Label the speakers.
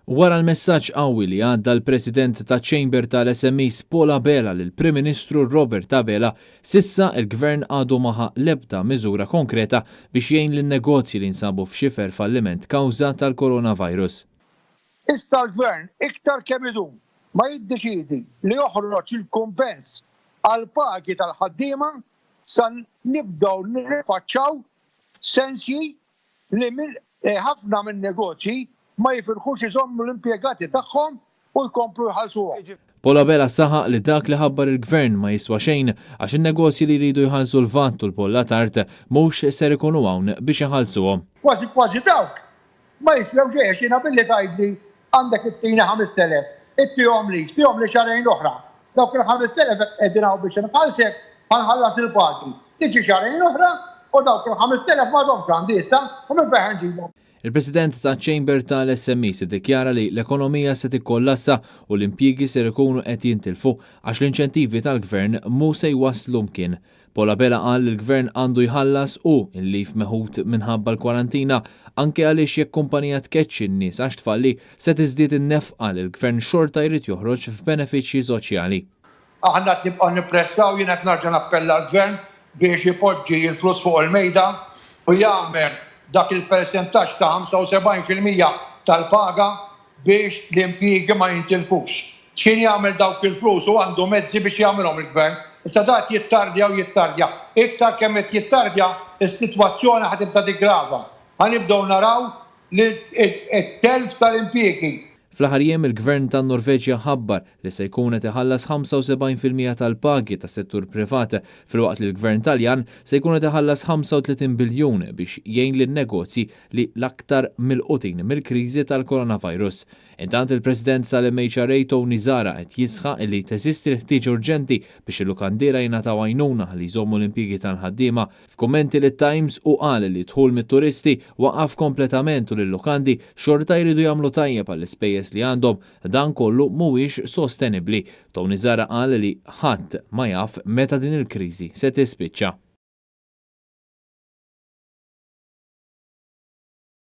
Speaker 1: Wara l-messaġġ qawwi li għadda l-President taċ-Chamber tal-SMEs Paul Abela lill-Prim Ministru Robert Abela, s'issa l-Gvern għadu ma ħa l-ebda miżura konkreta biex jgħin lin-negozji li jinsabu f'xifer falliment kawża tal-coronavirus.
Speaker 2: Issa l-Gvern iktar kemm idum ma jiddeċiedi li joħroġ il-kumpens għall-pagi tal-ħaddiema sa nibdew nirrifaċċaw sensji li ħafna min-negozji ma jifilħux iżommu l-impjegati tagħhom u jkomplu jħallsuhom.
Speaker 1: Paul Abela saħaq li dak li ħabbar il-Gvern ma jiswa xejn għax in-negozji li jridu jħallsu l-VAT u l-bolla tard mhux ser ikunu hawn biex iħallsuhom.
Speaker 2: Kważi kważi dawk ma jiswew xejn għax jiena billi tgħidli għandek ittini 5,000, ittihomlix, tihomli xahrejn oħra. Dawk il-5,000 hekk qegħdin hawn biex inħallsek, ħa nħallas il-pagi. Tiġi xahrejn oħra u dawk il-5,000 m'għadhomx għandi issa u minn fejn ħa nġibhom?
Speaker 1: Il-President taċ-Chamber tal-SMEs iddikjara li l-ekonomija se tikkollassa u l-impjiegi ser ikunu qed jintilfu għax l-inċentivi tal-Gvern mhu se jwasslu mkien. Paul Abela qal li l-Gvern għandu jħallas hu l-leave meħud minħabba l-kwarantina anke għaliex jekk kumpanija tkeċċi n-nies għax tfalli se tiżdied in-nefqa li l-Gvern xorta jrid joħroġ f'benefiċċji soċjali.
Speaker 2: Aħna qed nibqgħu nippressaw, jien qed nerġa' nappella l-Gvern biex ipoġġi l-flus fuq il-mejda u jagħmel dak il-persentaġġ ta' 75% tal-paga biex l-impjiegi ma jintilfux. X'ħin jagħmel dawk il-flus u għandu mezzi biex jagħmilhom il-Gvern. Issa dan qed jittardja u jittardja. Iktar kemm qed jittardja, is-sitwazzjoni ħa tibda tiggrava. Ħa nibdew naraw t-telf tal-impjiegi.
Speaker 1: Fl-aħħar jiem il-Gvern tan-Norveġja ħabbar li se jkun qed iħallas 75% tal-pagi tas-settur privat filwaqt li l-Gvern Taljan se jkun qed iħallas 35 biljun biex jgħin lin-negozji li l-aktar milqutin mill-kriżi tal-coronavirus. Intant il-President tal-MHRA Tony Zahra qed jisħaq li teżisti l-ħtieġa urġenti biex il-lukandiera jingħataw għajnuna ħalli jżommu l-impjiegi tal-ħaddiema. F'kummenti lit-Times hu qal li d-dħul mit-turisti waqaf kompletament u li l-lukandi xorta jridu jagħmlu tajjeb għall-ispejjeż li għandhom. Dan kollu mhuwiex sostenibbli. Tony Zahra qal li ħadd ma jaf meta din il-kriżi se tispiċċa.